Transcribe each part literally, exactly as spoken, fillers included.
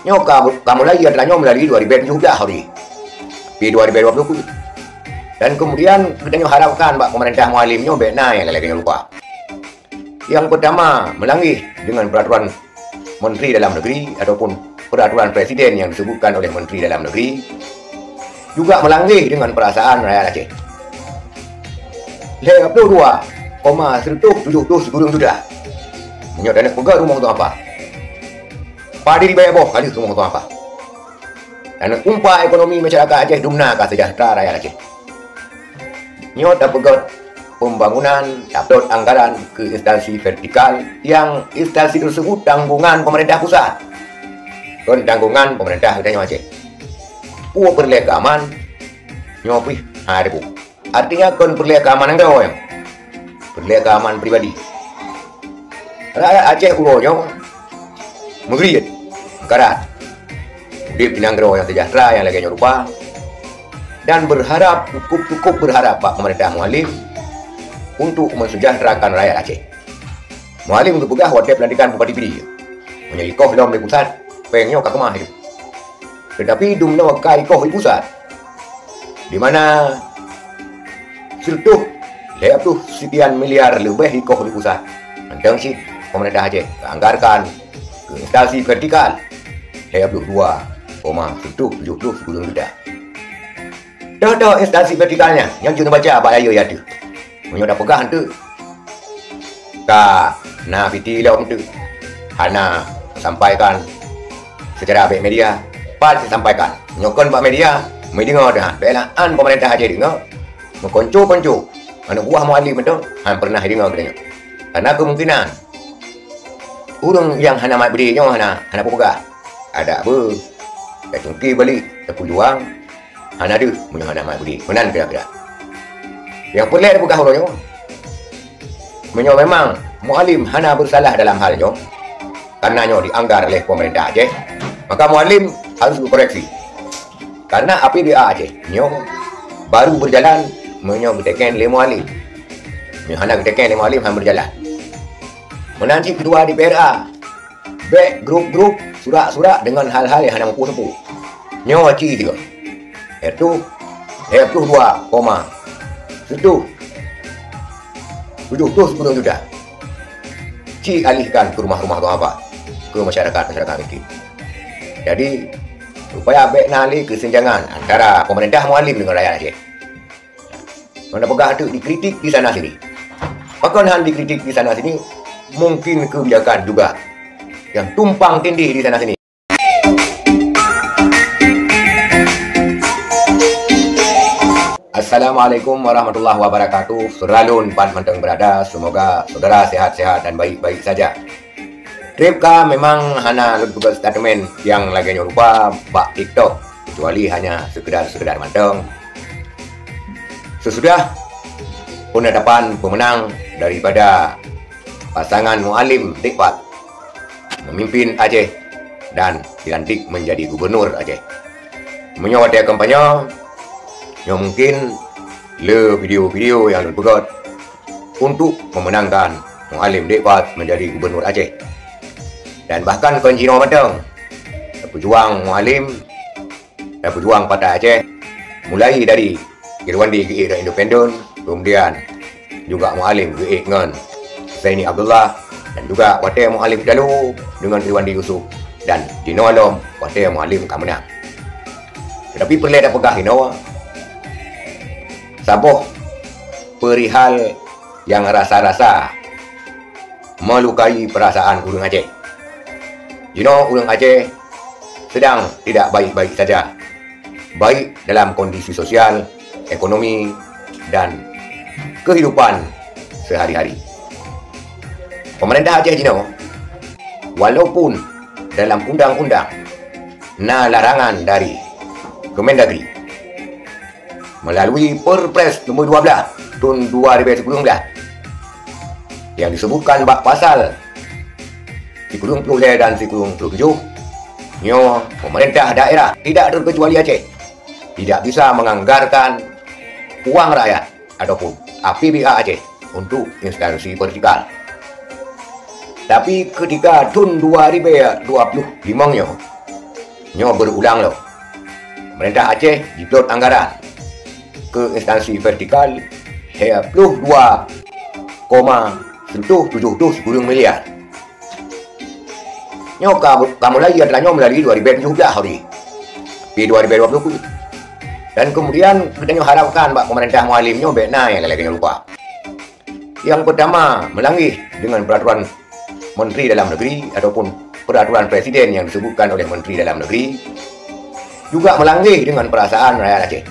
Nyoe ka, ka mulai atra nyoe melalui dua ribu tujuh belas hari. Di dua ribu dua puluh. Dan kemudian geutanyoe harapkan bak pemerintah Mualem nyoe bèk na nyang lagèe nyoe rupa. Yang pertama, melanggeh dengan peraturan Menteri Dalam Negeri ataupun peraturan Presiden yang disebutkan oleh Menteri Dalam Negeri, juga melanggeh dengan perasaan rakyat Aceh. Lhèe ploh dua koma seratus tujuh puluh sikureueng juta. Meunyoe taneuk peugah rumoh tuang apa? Padé ribèe boh kali rumoh tuang apa? Taneuk umpa ekonomi masyarakat Aceh dumna ka sejahtera rakyat Aceh. Nyoe tapeugöt pembangunan, tapeugöt anggaran ke instansi vertikal yang instansi tersebut tanggungan pemerintah pusat. Kon tanggungan pemerintah geutanyoe Aceh. Peue peureulèe keuaman, nyoe pih hai ribu. Artinya kon peureulèe keuamanan droe nyoe. Peureulèe keuamanan pribadi. Rakyat Aceh uroe nyoe meugriet, meukarat. Udép di nanggroe nyang sejahtera nyang lagèe nyoe rupa dan berharap, cukup-cukup berharap bak pemerintah Mualem untuk mensejahterakan rakyat Aceh. Mualem geupeugah watèe peulantikan Bupati Pidie, meunyoe ikoh lom lé pusat, pèng nyoe ka keumah itu. Tetapi dumnoe ka ikoh di pusat, di mana sireutoh lhèe ploh sikian miliar leubeh ikoh di pusat. Mantong cit pemerintah Aceh geuanggarkan keu instansi vertikal lhèe ploh dua koma sireutoh tujoh ploh sikureueng juta. Toh-toh instansi vertikalnya nyang jeuet neubaca bak layeue ateueh. Meunyoe tapeugah eunteuk ka na piti lom eunteuk hana sampaikan secara bak media, pat disampaikan. Nyoe kon bak media, meudeungoe dah, bèk lah an pemerintah Aceh deungoe. Meukonco-konco aneuk buah Mualem mantong han pernah deungoe geutanyoe. Karena kemungkinan ureueng nyang hana mat beudé nyoe hana, hana peugah. Adak beu, tacungké balik, tapeujuang, hana deuh meunyoe hana mat beudé. Meunan kira-kira. Nyang peureulèe tapeugah uroe nyoe, meunyoe memang Mualem hana bersalah dalam hal nyoe, karena nyoe dianggar oleh pemerintah Aceh, maka Mualem harus dikoreksi. Karena A P B A Aceh nyoe baru berjalan meunyoe geutekén lé Mualem. Meunyoe hana geutekén lé Mualem, hana berjalan. Meunan cit keudua D P R A, bèk grup-grup surak-surak deungon hal-hal nyang hana meupeue-peue. Nyoe ci sigoe, yaitu lhèe ploh dua koma sireutoh tujoh ploh sikureueng juta, ci alihkan keu rumah-rumah duafa, keu masyarakat-masyarakat miskin. Jadi, supaya bèk na lé keusenjangan antara pemerintah Mualem deungon rakyat Aceh. Mana peugah tu dikritik di sana sini. Pakon han dikritik di sana sini, mungkin kebijakan juga yang tumpang tindih di sana sini. Assalamualaikum warahmatullahi wabarakatuh. Saudara lôn pat mantong berada, semoga saudara sehat-sehat dan baik-baik saja. Trép ka memang hana lôn peugah statement nyang lagèe nyoe rupa bak TikTok, kecuali hanya sekedar-sekedar mantong. Sesudah penetapan pemenang daripada pasangan Mualem Dek Fad memimpin Aceh dan dilantik menjadi gubernur Aceh. Meunyoe watèe kampanye, nyoe mungkin le video-video nyang lôn peugöt untuk memenangkan Mualem Dek Fad menjadi gubernur Aceh. Dan bahkan kon jinoe mantong, tapeujuang Mualem, tapeujuang Partai Aceh, mulai dari Irwandi geuék ngon independen, kemudian juga Mualem geuék ngon Zaini Abdullah, dan juga watèe Mualem Dalu deungon Irwandi Yusuf, dan jinoe lom watèe Mualem ka meunang. Tetapi peureulèe tapeugah inoe, saboh perihal nyang rasa-rasa melukai perasaan ureueng Aceh. Jinoe ureueng Aceh sedang tidak baik-baik saja, baik dalam kondisi sosial, ekonomi, dan kehidupan sehari-hari. Pemerintah Aceh jinoe, walaupun dalam undang-undang na larangan dari Kemendagri, melalui Perpres nombor dua belas tahun dua ribu sembilan belas yang disebutkan bak pasal sikureueng ploh lhèe dan sikureueng ploh tujoh, nyoe pemerintah daerah tidak terkecuali Aceh tidak bisa menganggarkan uang rakyat ataupun A P B A Aceh untuk instansi vertikal. Tapi ketika tahun dua ribu dua puluh lima nyoe, Nyoe berulang lom. Pemerintah Aceh jiplot anggaran keu instansi vertikal lhèe ploh dua koma sireutoh tujoh ploh sikureueng miliar. Nyoe ka, ka mulai atra nyoe melalui dua ribèe tujoh blah hari. Pi dua ribèe dua ploh peuet. Dan kemudian geutanyoe harapkan bak pemerintah Mualem nyoe bèk na nyang lagèe nyoe rupa. Yang pertama, melanggeh dengan peraturan Menteri Dalam Negeri ataupun peraturan Presiden yang disebutkan oleh Menteri Dalam Negeri, juga melanggeh dengan perasaan rakyat Aceh.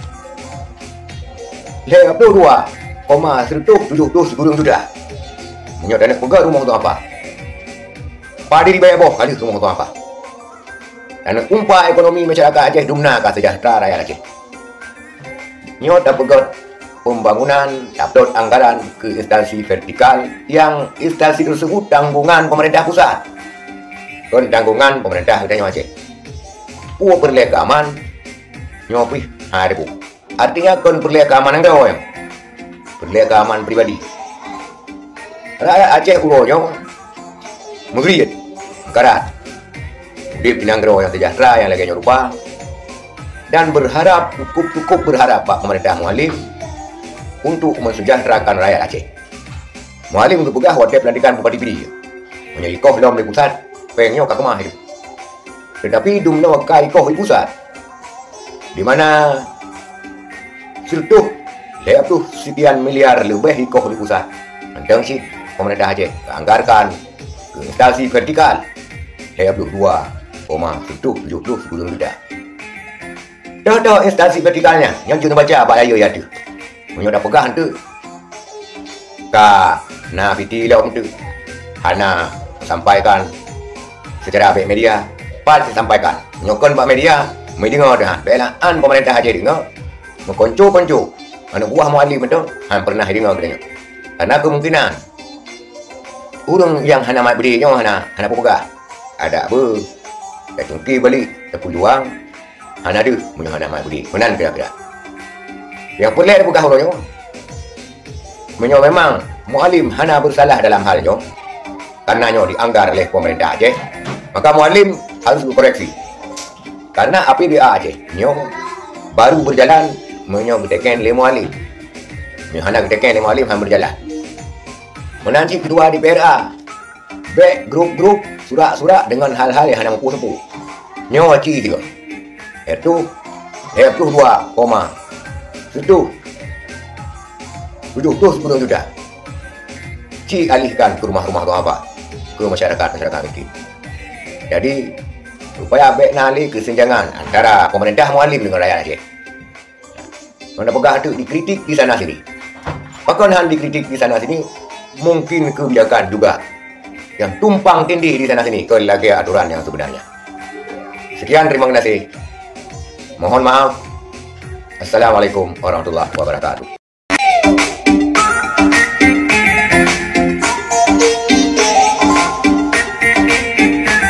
Lhèe ploh dua koma sireutoh tujoh ploh sikureueng juta. Meunyoe taneuk peugah rumoh tuang apa? Padé ribèe boh ka lheueh rumoh tuang apa? Taneuk umpa ekonomi masyarakat Aceh dumna ka sejahtera rakyat Aceh. Nyoe tapeugöt pembangunan, taplot anggaran keu instansi vertikal yang instansi tersebut tanggungan pemerintah pusat, kon tanggungan pemerintah geutanyoe Aceh. Peue peureulèe keuaman, nyoe pih hai ribu. Artinya kon peureulèe keuamanan droe, peureulèe keuamanan pribadi. Rakyat Aceh uroe nyoe meugriet, meukarat, udép di nanggroe nyang seujahtera nyang lagèe nyoe rupa, dan beurharap, cukup-cukup beurharap bak peumeurintah Mualem untuk meuseujahterakan rakyat Aceh. Mualem geupeugah watèe peulantikan Bupati Pidie, meunyoe ikoh lom lé pusat, pèng nyoe ka keumah hidup. Teutapi dumnoe ka ikoh di pusat, di mana sireutoh lhèe ploh sikian miliar leubeh ikoh di pusat. Mantong cit peumeurintah Aceh geuanggarkan keu instansi vertikal lhèe ploh dua koma sireutoh tujoh ploh sikureueng juta. Toh-toh instansi vertikal nyan, nyang jeuet neubaca bak layèe ateueh. Meunyoe tapeugah eunteuk, ka na piti lom eunteuk hana sampaikan secara bèk media, pat jisampaikan. Nyoe kon bak media, meudeungoe teuh han. Bèk lah an peumeurintah Aceh deungoe, meukonco-konco aneuk buah Mualem mantong han peureunah jideungoe geutanyoe. Karena kemungkinan ureueng nyang hana mat beudé nyoe hana, hana peugah. Adak beu, tacungki balik, tapeujuang, hana deuh meunyoe hana mat beudé. Meunan kira-kira. Nyang peureulèe tapeugah uroe nyoe, meunyoe memang Mualem hana bersalah dalam hal nyoe, karena nyoe dianggar oleh pemerintah Aceh, maka Mualem harus dikoreksi. Karena A P B A Aceh nyoe baru berjalan meunyoe geutekén lé Mualem. Meunyoe hana geutekén lé Mualem, han berjalan. Meunan cit keudua di P R A, bèk grup-grup, surak-surak dengan hal-hal nyang hana meupeue-peue. Nyoe ci sigoe, yaitu lhèe ploh dua koma sireutoh tujoh ploh sikureueng juta. Ci alihkan keu rumah-rumah duafa, keu masyarakat-masyarakat miskin. Jadi, supaya bèk na lé keusenjangan antara pemerintah Mualem dengan rakyat Aceh. Mana peugah tu dikritik di sana sini. Pakon han dikritik di sana sini? Mungkin kebijakan juga yang tumpang tindih di sana sini ke lagèe aturan yang sebenarnya. Sekian, terima kasih. Mohon maaf. Assalamualaikum warahmatullahi wabarakatuh.